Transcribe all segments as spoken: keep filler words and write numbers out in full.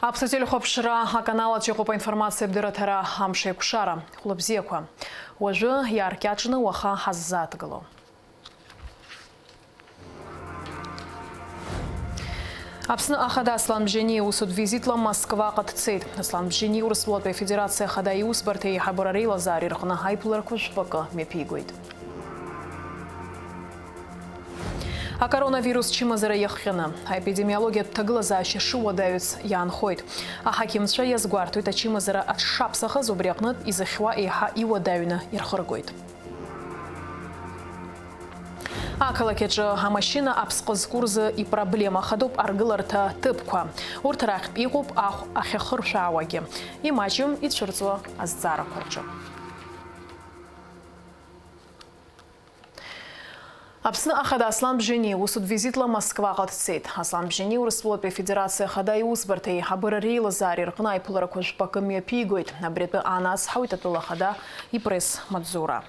Аԥсуа телехәаԥшра аканал аҿы иҟоуп аинформациатә дырраҭара Амш еиқәшара. Хәлыбзиақәа. Уажәы иааркьаҿны уаха ҳаззааҭгыло. Аԥсны ахада Аслан Бжьаниа усутә визитла Москваҟа дцеит. Аслан Бжьаниа Урыстәылатәи Афедерациа Ахада Иусбарҭа еиҳабыра реилазаареи рҟны аиԥыларақәа жәпакы мҩаԥигоит. Акоронавирус чымазара иахҟьаны, аепидемиологиатә ҭагылазаашьа шыуадаҩыц иаанхоит. Аҳақьымцәа иазгәарҭоит ачымазара аҽшаԥсахыз, убри аҟнытә изыхьуа еиҳа иуадаҩны ирхыргоит. Ақалақь аҿы амашьына аԥсҟы зку рзы ипроблема хадоуп аргыларҭа ҭыԥқәа. Урҭ рахьтә иҟоуп ахә ахьахыршәаауагьы. Имаҷым ицәырҵуа азҵаарақәа рҿы. Аԥсны ахада Аслан Бжьаниа усутә визитла Москваҟа дцеит. Аслан Бжьаниа Урыстәылатәи Афедерациа Ахада Иусбарҭа еиҳабыра реилазаареи рҟны аиԥыларақәа жәпакы мҩаԥигоит. Абри атәы аанацҳауеит атәыла ахада ипресс-маҵзура.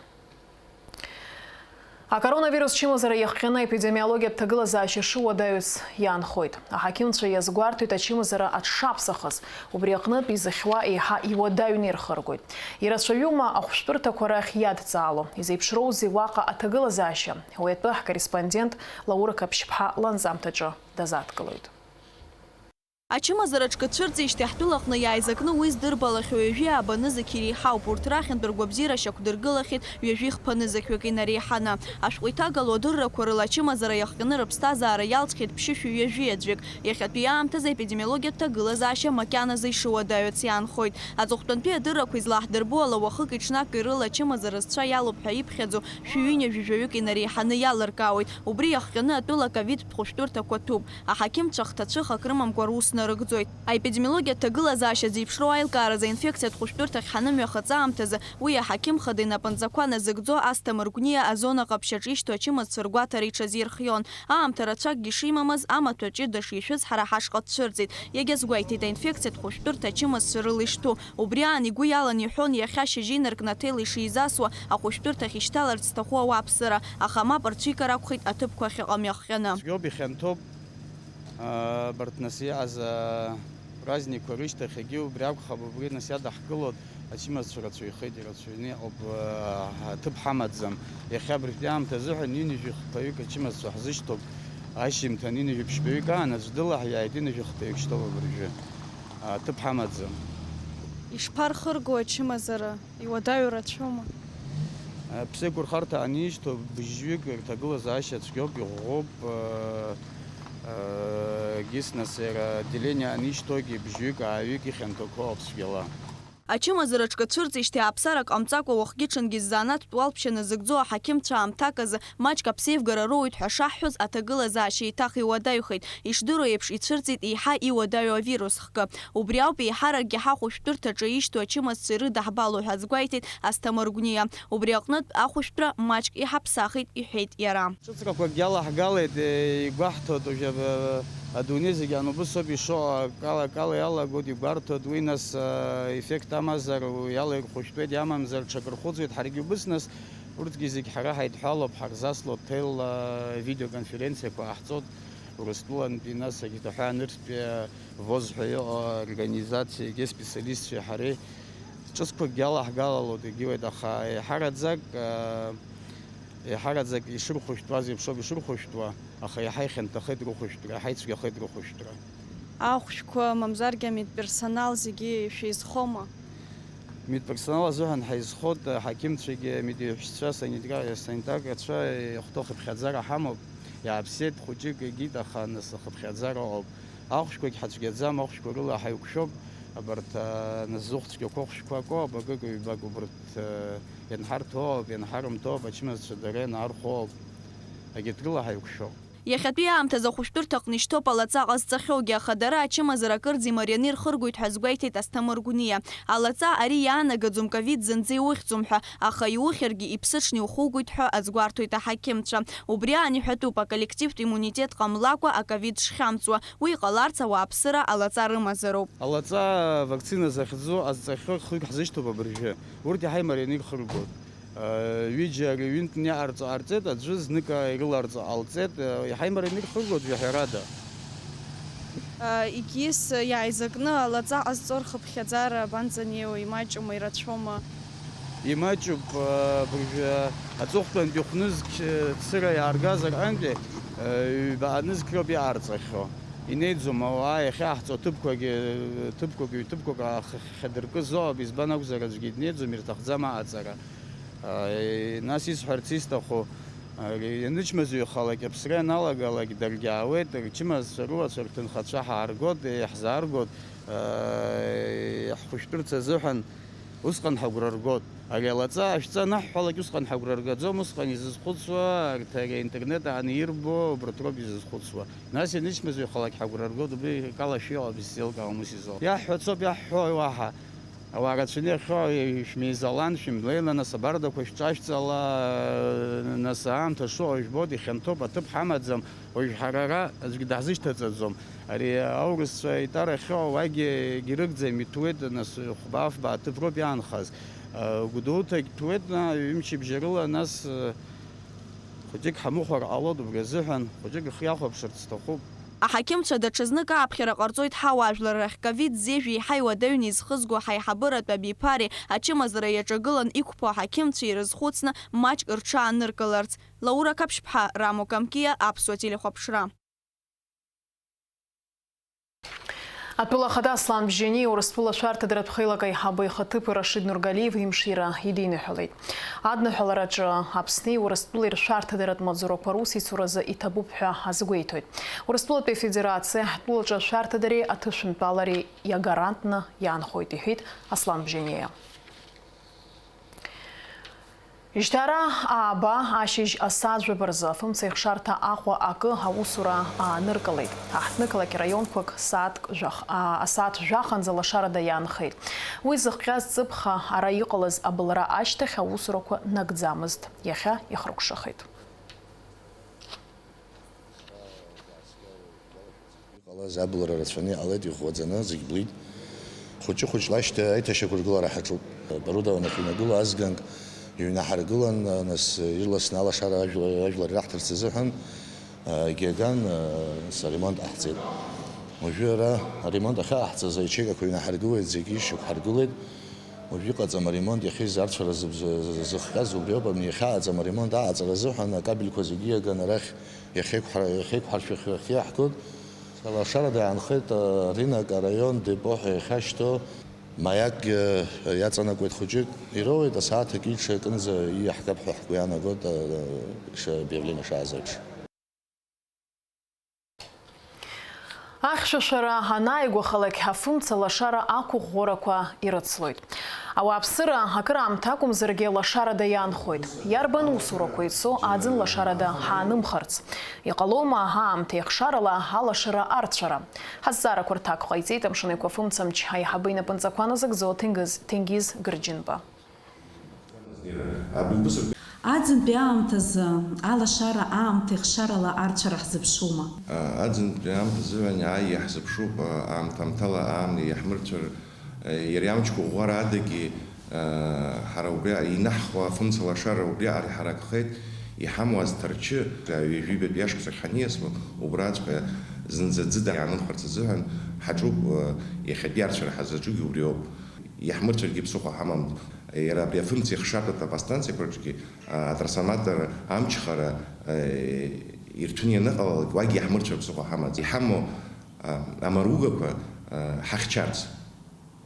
Акоронавирус чымазара иахҟьаны аепидемиологиатә ҭагылазаашьа шыуадаҩыц иаанхоит. Аҳақьымцәа иазгәарҭоит ачымазара аҽшаԥсахыз, убри аҟнытә изыхьуа еиҳа иуадаҩны ирхыргоит. Ирацәаҩума ахәшәтәырҭақәа рахь иадҵаало? Изеиԥшроузеи уаҟа аҭагылазаашьа? Уи атәы ҳкорреспондент Лаура Қаԥшьԥҳа ланҵамҭаҿы дазааҭгылоит. Ачымазара аҽкы цәырҵижьҭеи ҳтәылаҟны иааизакны уи здырбалахьоу ҩажәи ааба нызқь иреиҳауп. Урҭ рахьынтә ргәабзиара шьақәдыргылахьеит ҩажәи хԥа нызқьҩык инареиҳаны. Ашәҟәы иҭагало адыррақәа рыла ачымазара иахҟьаны рыԥсҭазаара иалҵхьеит ԥшьышәи ҩажәи аӡәык. Иахьатәи аамҭазы аепидемиологиатә ҭагылазаашьа макьаназы ишыуадаҩыц иаанхоит. Аҵыхәтәантәи адыррақәа излаҳдырбо ала, уахыки ҽнаки рыла ачымазара зцәа иалоуп ҳәа иԥхьаӡо шәи ҩынҩажәи жәаҩык инареиҳаны иалыркаауеит. Убри иахҟьаны атәыла ковидтә хәышәтәырҭақәа ҭәуп. Аҳақьымцәа хҭацәыхак рымамкәа рус нарыгӡоит. Аепидемиологиатә ҭагылазаашьа зеиԥшроу аилкааразы аинфекциатә хәышәтәырҭахь ҳанымҩахыҵ аамҭазы уи аҳақьым хада инапынҵақәа назыгӡо Асҭамыр Гәниа азона ҟаԥшьаҿы ишьҭоу ачымазцәа ргәаҭара иҽазирхион. Аамҭа рацәакгьы шимамыз, амаҭәа ҷыда шишәыз ҳара ҳашҟа дцәырҵит. Иагьазгәеиҭеит аинфекциатә хәышәтәырҭа ачымазцәа рыла иштәу. Убри аан игәы иалан иҳәон иахьа шьыжьы инаркны аҭел ишизасуа ахәышәтәырҭахь ишьҭаларц зҭаху ауааԥсыра, аха мап рцәикыр акәхеит аҭыԥқәа ахьыҟам иахҟьаны. Цәгьоуп, ихьанҭоуп. Абарҭ нас иҟаз, а, праздникқәа рышьҭахь егьи убри акәхап, убри нас иадаҳкылоит, ачымазцәа рацәаҩхеит, ирацәаҩны иҟоуп, а, ҳаҭыԥ ҳамаӡам. Иахьа абыржәтәи аамҭа азыҳәан ҩынҩажәи хԥаҩык ачымазцәа ҳзышьҭоуп, ашьжьымҭан ҩынҩажәи ԥшьбаҩык аан аӡә дылаҳәааит, ҩынҩажәи хԥаҩык шьҭоуп абыржәы. Аҭыԥ ҳамаӡам. Ишԥархырго ачымазара? Иуадаҩу рацәоума? Ԥсеиқәырхарҭа анишьҭоу быжьҩык рҭагылазаашьа цәгьоуп, иӷәӷәоуп, егьыс нас иара отделение анишьҭоугьы быжьҩык, ааҩык ихьанҭақәоуп цәгьала. Ачымазара аҽкы цәырҵижьҭеи ааԥсарак ҟамҵакәа уахгьы-ҽынгьы ззанааҭтә уалԥшьа назыгӡо аҳақьымцәа аамҭаказы маҷк аԥсеивгара роуеит ҳәа шаҳҳәоз, аҭагылазаашьа еиҭах иуадаҩхеит. Ишдыру еиԥш, ицәырҵит еиҳа иуадаҩу авирус хкы. Убри ауп еиҳаракгьы ҳахәышәтәырҭаҿы ишьҭоу ачымазцәа ирыдаҳбало ҳәа азгәеиҭеит Асҭамыр Гәниа. Убри аҟнытә ахәышәтәра маҷк иҳаԥсахит, иҳәеит иара. Ҿыцрақәакгьы алаҳгалеит, игәаҳҭоит, уажәы адунеи зегьы ан убыс ауп ишыҟоу, акала, акала иалагоит, игәарҭоит, уи нас, а, еффект амазар, уи ала ирхәышәтәуеит, иамамзар, ҽакы рхәыцуеит, ҳаргьы убыс нас, урҭгьы зегь ҳара ҳаидҳәалоуп, ҳарзаслоит, ҭел, а, видеоконференциақәа ҟаҳҵоит, Урыстәылантәи, нас, егьҭаҳәа аныртәи, а, ВОЗ ҳәа иҟоу организациагьы специалистцәеи ҳареи ҿыцқәакгьы алаҳгалалоит, егьиуеит, аха еиҳараӡак, а, еиҳараӡак ишырхәышәтәуаз еиԥш ауп ишырхәышәтәуа, аха иаҳа ихьанҭахеит рыхәышәтәра, иаҳа ицәгьахеит рыхәышәтәра. Ахәшәқәа, мамзаргьы амедперсонал зегьы шәеизхома? Медперсонал азыҳәан ҳаизхоит, аҳақьымцәагьы, амедиҳәшьцәа, санитар-, санитаркацәа, иахәҭоу ахыԥхьаӡара ҳамоуп, иааԥсеит, хәыҷык егьит, аха нас ахыԥхьаӡара ыҟоуп. Ахәшәқәагь ҳацәгьаӡам, ахәшәқәа рыла ҳаиқәшәоуп, абарҭ, а, нас зыхә цәгьақәоу ахәшәқәа аку, абакык-ҩбак убарҭ, а, ианҳарҭо ауп, ианҳарымҭо ауп, ачымазцәа дара ианаархәо ауп, егьырҭ рыла ҳаиқәшәоуп. Иахьатәи аамҭазы ахәышәтәырҭаҟны ишьҭоуп алаҵа ҟазҵахьоугьы, аха дара ачымазара акырӡа имарианы ирхыргоит ҳәа азгәеиҭеит Асҭамыр Гәниа. Алаҵа ари иаанагаӡом ковид зынӡа иухьӡом ҳәа, аха иухьаргьы иԥсыҽны иухугоит ҳәа азгәарҭоит аҳақьымцәа. Убри аан иҳәатәуп, аколлективтә иммунитет ҟамлакәа аковид шхьамҵуа, уи иҟаларц ауааԥсыра алаҵа рымазароуп. Алаҵа, вакцина захьӡу ҟазҵахьоу хҩык ҳзышьҭоуп абыржәы. Урҭ иаҳа имарианы ирхыргоит. Ҩыџьа ари ҩынтә иҟарҵо ҟарҵеит, аӡәы знык ирыларҵо ҟалҵеит, иаҳа имарианы ирхыргоит, жәаҳәарада. Егьыс иааизакны алаҵа ҟазҵо рхыԥхьаӡара абанӡанеиуа, имаҷума, ирацәоума? Имаҷуп, абыржәы аҵыхәтәантәи хәнызқь цыра иааргаз рҟынтәи ҩбаҟа нызқь роуп иаарҵахьоу. Инеиӡом ауаа иахьааҳҵо ҭыԥқәагьы, ҭыԥқәак, ҩ-ҭыԥқәак аахьадыркызоуп, избан акәзар аӡәгьы днеиӡом, ирҭахӡам аҟаҵара. Нас исҳәарц исҭаху, ианычмазаҩхалак, аԥсра ианалагалак даргьы аауеит, рчымазцәа рыуацәа рҭынхацәа ҳааргоит, иаҳзааргоит, ҳхәышәтәырц азыҳәан усҟан ҳагәра ргоит. Ари алаҵа ашәҵа анаҳҳәалак усҟан ҳагәра ргаӡом, усҟан изызхәыцуа, арҭ ари аинтернет ааны ирбо, убарҭ роуп изызхәыцуа. Нас ианычмазаҩхалак ҳагәра ргоит, убри акалашәа иҟоуп, исзеилкаауам ус изоуа. Иаҳҳәо цоуп, иаҳҳәо уаҳа. Ауаа рацәаны иахьоу шәмеизалан, шәымлеила, нас абардақәа шәҿашәҵала, нас аамҭа шыҟоу жәбоит, ихьанҭоуп, аҭыԥ ҳамаӡам, уажә ҳара ара аӡәгьы даҳзышьҭаҵаӡом. Ари аурысцәа итәарахьоу ауаагьы егьырыгӡам, иҭәуеит, нас хәба-фба аҭыԥ роуп иаанхаз. Гәдоуҭагь ҭәуеит, на, ҩымчыбжьа рыла, нас хәыҷык ҳамыхәар ҟалоит, убри азыҳәан хәыҷык рхы иахәаԥшырц сҭахуп. Аҳақьымцәа даҽазнык ааԥхьара ҟарҵоит ҳауаажәлар рахь, ковид зежә еиҳа иуадаҩны изхызго ҳаиҳабыратә абиԥареи ачымазара иаҿагылан иқәԥо аҳақьымцәеи ирызхәыцны маҷк рҽааныркыларц. Лаура Қаԥшьԥҳа, Рамо Камкиа, Аԥсуа телехәаԥшра. Атәыла ахада Аслан Бжьаниа Урыстәыла шәарҭадаратә хеилак аиҳабы ихаҭыԥуаҩ Рашид Нургалиев имшира идиныҳәалеит. Адныҳәалараҿы Аԥсни Урыстәылеи ршәарҭадаратә маҵзурақәа русеицуразы иҭабуп ҳәа азгәеиҭоит. Урыстәылатәи Афедерациа ҳтәылаҿы ашәарҭадареи аҭышәынтәалареи иагарантны иаанхоит, иҳәеит Аслан Бжьаниа. Жьҭара ааба ашьыжь асааҭ жәаба рзы афымца ихшарҭа Аҟәа акы аусура ааныркылеит. Аҳҭнықалақь раионқәак сааҭк жәах-, аа, асааҭ жәаханӡа лашарада иаанхеит. Уи зыхҟьаз ҵыԥха ара иҟалаз абылра ашьҭахь аусурақәа нагӡамызт. Иахьа ихыркәшахеит. Иҟалаз абылра рацәаны иҟалеит, иӷәӷәаӡаны, зегь блит. Хәыҷы-хәыҷла ашьҭа аиҭашьақәыргылара ҳаҿуп. Оборудованиеқәа инагыло азганк иҩнаҳаргылан, нас ирласны алашара ажәла-, ажәлар ираҳҭарц азыҳәан, егьи аган, нас аремонт ҟаҳҵеит. Уажәы ара аремонт ахьаҟаҳҵаз аячеикақәа ҩнаҳаргылеит, зегьы шьақәҳаргылеит. Уажә иҟаҵам аремонт, иахьа изы арцәара зыбз-, зыхҟьаз убриоуп, абни иахьаҟаҵам аремонт аҟаҵара азыҳәан акабельқәа зегьы иаган арахь иахьеиқәҳар-, иахьеиқәҳаршәахьоу ахь иаҳгоит. Алашарада иаанхеит, а, аринок, араион депо ҳәа иахьашьҭоу маиакгьы, а, иаҵанакуеит хәыҷык. Ироуеит асааҭ акы иҽакынӡа ииаҳгап ҳәа ҳгәы иаанагоит, а, ш-, объявление шааз еиԥш. Ахьшәашәара анааигәахалак, афымца лашара ақәыӷәӷәарақәа ирыцлоит. Ауааԥсыра акыраамҭа акәымзаргьы лашарада иаанхоит. Иарбан усурақәа ицо аӡын лашарада ҳаанымхарц? Иҟалома аамҭеи ахшарала алашара арцәара? Ҳазҵаарақәа рҭак ҟаиҵеит Амшын Еиқәафымцамч аиҳабы инапынҵақәа назыгӡо Ҭенгиз, Ҭенгиз Гырџьынба. Аӡынтәи аамҭазы алашара аамҭеи ахшарала арцәара ҳзыԥшума? Аӡынтәи аамҭазыҳәан иааи иаҳзыԥшуп, аамҭа-аамҭала амни иаҳмырцәар, иара иамчқәа ӷәӷәара адагьы, ҳара убри инаҳхуа афымца лашара убриаҟара иҳаракхеит, иҳамоу азҭарчы, ҩажәи ҩбатәи ашықәсахь ҳаниасуа, убраҵәҟьа зынӡа ӡыда иаанымхарц азыҳәан ҳаҿуп, иахьатәи арцәара ҳазаҿугьы убриоуп. Иаҳмырцәаргьы ԥсыхәа ҳамам. Иара абри афымца ихшартә аподстанциақәа рҿгьы, а, атрансформатор амчхара, а, ирҭәын ианыҟалалак, уагь иаҳмырцәар ԥсыхәа ҳамаӡам. Иҳамоу, а, амаругақәа, а, ҳахьчарц.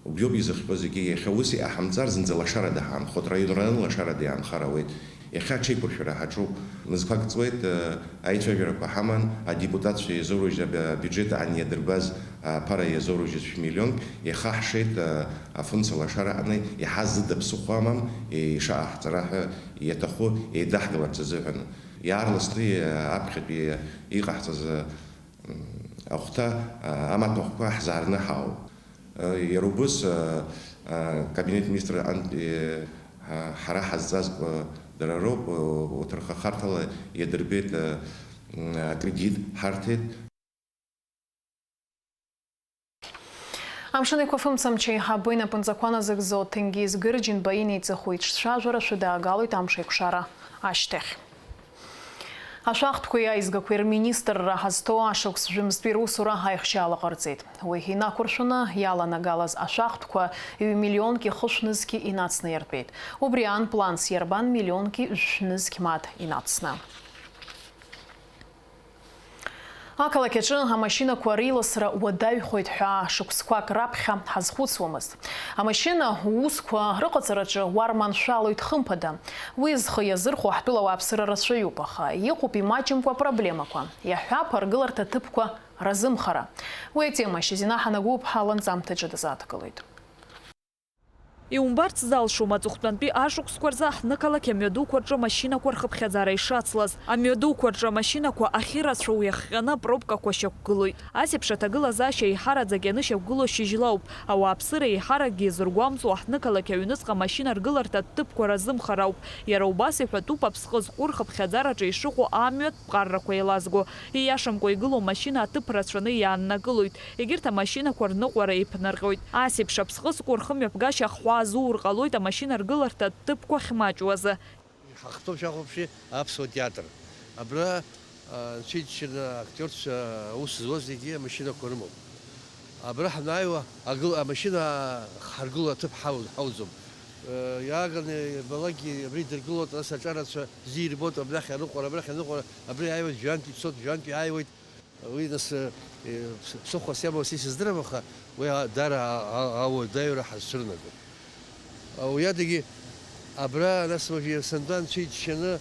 Убриоуп изыхҟьо зегьы, иахьа ус иҟаҳамҵар, зынӡа лашарада ҳаанхоит, раион-раион лашарада иаанхар ауеит. Иахьа аҽеиқәыршәара ҳаҿуп. Мызқәак ҵуеит, а, аицәажәарақәа ҳаман, адепутатцәа иазоурыжьыз аб-, абиуџьет аан иадырбаз аԥара иазоурыжьыз шәмиллионк, иахаҳшеит, а, афымца лашара аҟны иаҳа зыда ԥсыхәа амам, ишаҟаҳҵара ҳәа иаҭаху еидаҳкыларц азыҳәан. Иаарласны, а, аԥхьатәи иҟаҳҵаз, а, м, ахәҭа, а, амаҭәахәқәа ҳзаарны ҳаауп. Иара убас, а, а, Кабинет министр ан-, е, ҳа-, ҳара ҳазҵазкуа дара роуп, а, уҭархахарҭала иадырбеит, а, м, акредит ҳарҭеит. Амшын Еиқәафымцамч аиҳабы инапынҵақәа назыгӡо Ҭенгиз Гырџьынба инеиҵыху иҿцәажәара шәыдаагалоит амш еиқәшара ашьҭахь. Ашәахтәқәеи аизгақәеи рминистрра ҳазҭоу ашықәс жәымзтәи русура аихшьаала ҟарҵеит. Уи инақәыршәаны иаланагалаз ашәахтәқәа ҩ-миллионки хышә нызқьи инацны иартәеит. Убри аан планс иарбан миллионки жәшә нызқь мааҭ инацны. Ақалақь аҿы амашьынақәа реиласра уадаҩхоит ҳәа шықәсқәак раԥхьа ҳазхәыцуамызт. Амашьына уусқәа рыҟаҵараҿы уа рманшәалоит, хымԥада. Уи зхы иазырхәо ҳтәыла ауааԥсыра рацәаҩуп, аха иҟоуп имаҷымкәа апроблемақәа, иаҳҳәап, аргыларҭа ҭыԥқәа разымхара. Уи атема Шьазина Ҳанагәыԥҳа ланҵамҭаҿы дазааҭгылоит. Иумбарц залшом, аҵыхәтәантәи ашықәсқәа рзы ҳнықалақь амҩадуқәа рҿы амашьынақәа рхыԥхьаӡара ишацлаз. Амҩадуқәа рҿы амашьынақәа ахьырацәоу иахҟьаны апробкақәа шьақәгылоит. Асеиԥш аҭагылазаашьа еиҳараӡак ианышьақәгылоу шьыжьла ауп. Ауааԥсыра еиҳаракгьы иазыргәамҵуа ҳнықалақь аҩныҵҟа амашьына ргыларҭа ҭыԥқәа разымхар ауп. Иара убас иҳәатәуп аԥсҟы зҟәы рхыԥхьаӡараҿы ишыҟоу амҩатә ԥҟаррақәа еилазго. Ииашамкәа игылоу амашьына аҭыԥ рацәаны иааннакылоит. Егьырҭ амашьынақәа рныҟәара еиԥнарҟьоит. Ас еиԥш аԥсҟы зқәу рхымҩаԥгашьа ахҳәаа азуур ҟалоит амашьына ргыларҭа ҭыԥқәа ахьмаҷу азы. Иҳахҭоу шәахәаԥши аԥсуа театр. Абра, а, анцәа иџьшьаны актиорцәа аус зуаз зегьы амашьынақәа рымоуп. Абра ҳанааиуа агыл-, амашьына ҳаргыло аҭыԥ ҳау-, ҳауӡом. Э, иааганы иабалакгьы абри дыргылоит, нас аҿарацәа бзиа ирбоит, абрахь аныҟәара, абрахь аныҟәара, абри ааиуеит, жәантәи ицоит, жәантәи ааиуеит. Уи нас, э, ԥс-, ԥсыхәас иамоу са исыздырам, аха уи а-, даара а-, а-, ауадаҩра ҳазцәырнагоит. А, уи адагьы абра, нас уажәы сынтәа анцәа иџьшьаны, э,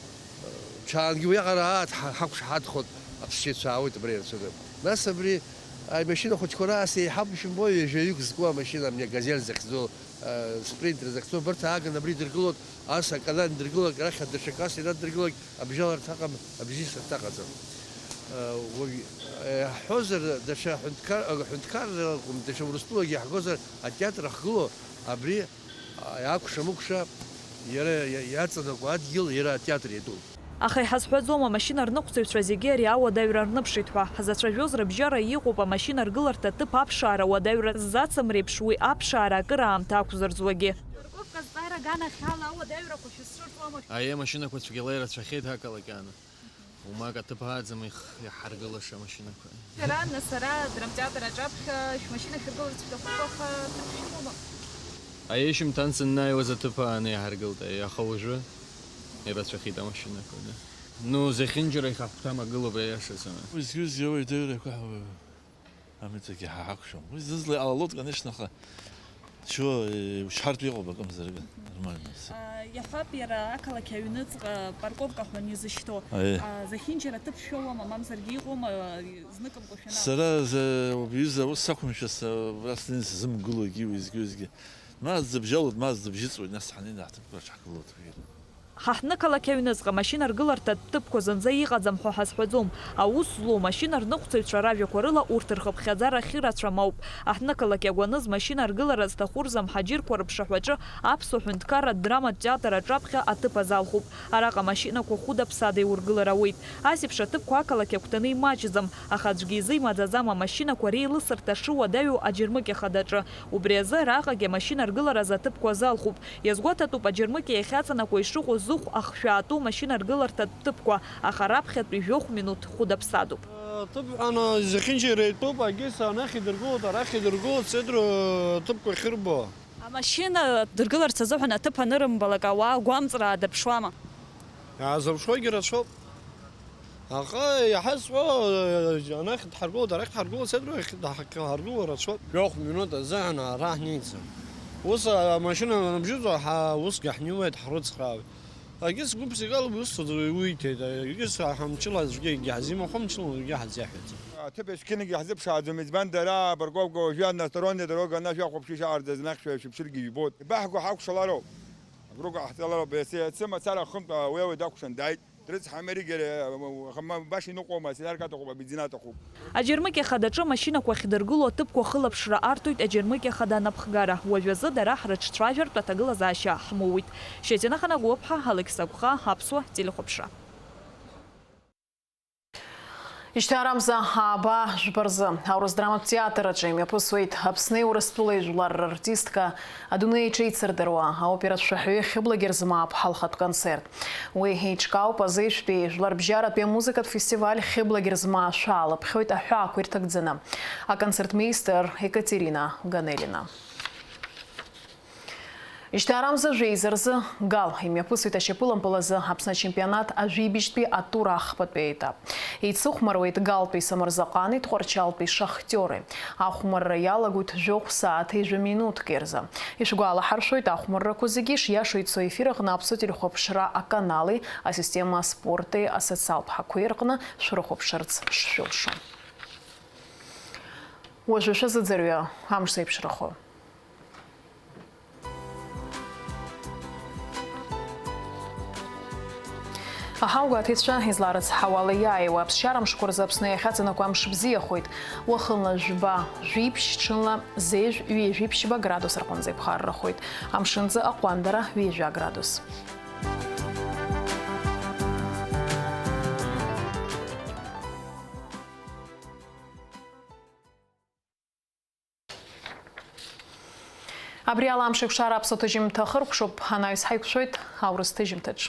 ҽаангьы уиаҟара ааҭ-, ҳа-, ҳақәшаҳаҭхоит, аԥсшьаҩцәа аауеит абра ирацәаны. Нас абри аимашьына хәыҷқәа раасҭа еиҳауп, ишәымбои, ҩажәаҩык зку амашьына, амни Газель захьӡу, э, Спринтер захьӡу, абарҭ ааган абри идыргылоит, ас аканан идыргылоит, арахь адашакас инадыргылоит, абжьаларҭаҟам, абжьысырҭаҟаӡам. Э, уажә, э, иаҳҳәозар, даҽа ҳәынҭқар-, э, ҳәынҭқарра акәым, даҽа Урыстәылагьы иаҳгозар, атеатр ахгыло, абри, а, иакәша-мыкәша, иара иа-, иаҵанакуа адгьыл, иара атеатр иатәуп. Аха иҳазҳәаӡом, амашьына рныҟәцаҩцәа зегьы ари ауадаҩра рныԥшит ҳәа. Ҳзацәажәоз рыбжьара иҟоуп амашьына ргыларҭа ҭыԥ аԥшаара уадаҩра ззацым реиԥш, уи аԥшаара акыраамҭа ақәзырӡуагьы. Парковка азҵаара аганахьала ауадаҩрақәа шәызцәырҵуама? Аиеи, амашьынақәа цәгьала ирацәахеит ҳакалакьааны. Умак аҭыԥ ааӡам их-, иҳаргылаша амашьынақәа. Шәара, нас, ара драмтеатр аҿаԥхьа шәмашьына шәыргыларц шәҭахуп, аха ҭыԥ шәымоума? Аишьымҭан сыннаиуаз аҭыԥ ааны иаҳаргылт, аха уажәы ирацәахеит амашьынақәа, да. Ну, зехьынџьара ихаҳәҭам агылоуп, аиашазы. Уеизгьы-уеизгьы ауадаҩрақәа ҳа-, амитәгьы ҳа ҳақәшәом. Уи зызла иҟалалоит, конечно, аха чего, э, ушьҭартә иҟоуп акымзаракы, нормально. А, иаҳҳәап, иара ақалақь аҩныҵҟа парковка ҳәа анизышьҭоу. Аиеи. А, зехьынџьара ҭыԥ шәоуама, мамзаргьы иҟоума, зныкымкәа шәанаа? Сара за-, убри ҩыза аус сақәымшәац, убра снеины сзымгыло егьи уеизгьы-уеизгьы. Ма зыбжьалоит, ма зыбжьыҵуеит, нас ҳанеины ҳҭыԥқәа рҿы ҳгылоит уажәы. Ҳа ҳнықалақь аҩныҵҟа амашьына ргыларҭатә ҭыԥқәа зынӡа иҟаӡам ҳәа ҳазҳәаӡом. Аус злоу амашьына рныҟәцаҩцәа ражәақәа рыла урҭ рхыԥхьаӡара ахьырацәам ауп. Аҳҭнықалақь агәаны змашьына аргылара зҭаху рзы амҳаџьырқәа рыԥшаҳәаҿы аԥсуа ҳәынҭқарратә драматә театр аҿаԥхьа аҭыԥ азалхуп. Араҟа амашьынақәа хәыда-ԥсада иургылар ауеит. Ас еиԥш аҭыԥқәа ақалақь агәҭаны имаҷӡам, аха аӡәгьы изы имаӡаӡам амашьынақәа реилысырҭа шыуадаҩу аџьармыкьа хадаҿы. Убри азы араҟагьы амашьына аргыларазы аҭыԥқәа азалхуп. Иазгәаҭатәуп аџьармыкьа иахьаҵанакуа ишыҟоу зыхә ахшәаатәу амашьына аргыларҭатә ҭыԥқәа, аха раԥхьатәи жәохә минуҭ хәыда-ԥсадоуп. Ҭыԥ ҳәа зехьынџьара итәуп, агьыс анахь идыргылоит, арахь идыргылоит, сеидру ҭыԥқәа ахьырбо. Амашьына дыргыларц азыҳәан аҭыԥ анырымбалак, ауаа гәамҵра аадырԥшуама? Иаазырԥшуагьы рацәоуп. Аха иаҳа зҳәо, анахь дҳаргылоит, арахь дҳаргылоит, сеидру иахь дҳаргыло рацәоуп. Жәохә минуҭ азыҳәан ара ҳнеиӡом. Ус амашьына аныбжьыҵуа, ҳа усгьы ҳнеиуеит, ҳрыцхраауеит. Агьыс гәыԥ зегала ус уиҭеит, агьыс ҳамчыла аӡәгьы егьаҳзимахәа, мчыла аӡәгьы ҳазиаҳәаӡом. Аҭыԥ есқьынгьы ҳзыԥшааӡом, избан дара апарковка уажәы односторонняя дорога, ана шәахәаԥши шаҟа дызнахьшәа шәыԥшыргьы ижәбоит. Ибаҳго ҳакәшалароуп. Агәырӷәӷәа ҳҭалароуп, иацы, иацы мацара ахынтә ауеуаҩ дакәшан дааит. Дрыцҳамыргьы, аха ма-, баша иныҟәома, сиарка аҭахуп, абензин аҭахуп. Аџьармыкьа хадаҿы амашьынақәа ахьдыргыло аҭыԥқәа хылаԥшра арҭоит аџьармыкьа хада анапхгара. Уажәазы дара ҳрыҿцәажәартә аҭагылазаашьа ҳмоуит. Шьазина Ханагәыԥҳа, Алықьса Гәха, Аԥсуа телехәаԥшра. Ишьҭа арамза ааба жәба рзы аурыс драматә театр аҿы имҩаԥысуеит Аԥсни Урыстәылеи жәлар рартистка, адунеи иҽеицырдыруа аоператә шәаҳәаҩы Хьыбла Герзмааԥҳа лхатә концерт. Уи еиҿкаауп азеижәтәи жәларбжьаратәи амузыкатә фестиваль Хьыбла Герзмаа шәаалаԥхьоит аҳәаақәа ирҭагӡаны. Аконцертмеистер Екатерина Ганелина. Ишьҭа арамза жәеиза рзы Гал имҩаԥысуеит ашьапылампыл азы Аԥсны ачемпионат ажәибжьтәи атур ахԥатәи аетап. Еицыхәмаруеит Галтәи Самырзаҟани Тҟәарчалтәи Шахтиори. Ахәмарра иалагоит жәохә сааҭи жәа минуҭки рзы. Ишәгәалаҳаршәоит, ахәмаррақәа зегьы шиашоу ицо аефир аҟны Аԥсуа телехәаԥшра аканали асистема аспорти асоциалтә ҳақәеи рҟны шәрыхәаԥшырц шшәылшо. Уажәы шәазыӡырҩы амш зеиԥшрахо. Аҳаугәаҭеицәа изларыцҳауала иааиуа аԥсшьара мшқәа рзы Аԥсны иахьаҵанакуа амш бзиахоит. Уахынла жәба, жәиԥшь, ҽынла зеижә, ҩажәиԥшьба градус рҟынӡа иԥхаррахоит. Амшынӡы аҟәандара ҩажәа градус. Абри ала Амшеикәшара аԥсуа ҭыжьымҭа ахыркәшоуп, анаҩс ҳаиқәшәоит аурыс ҭыжьымҭаҿ.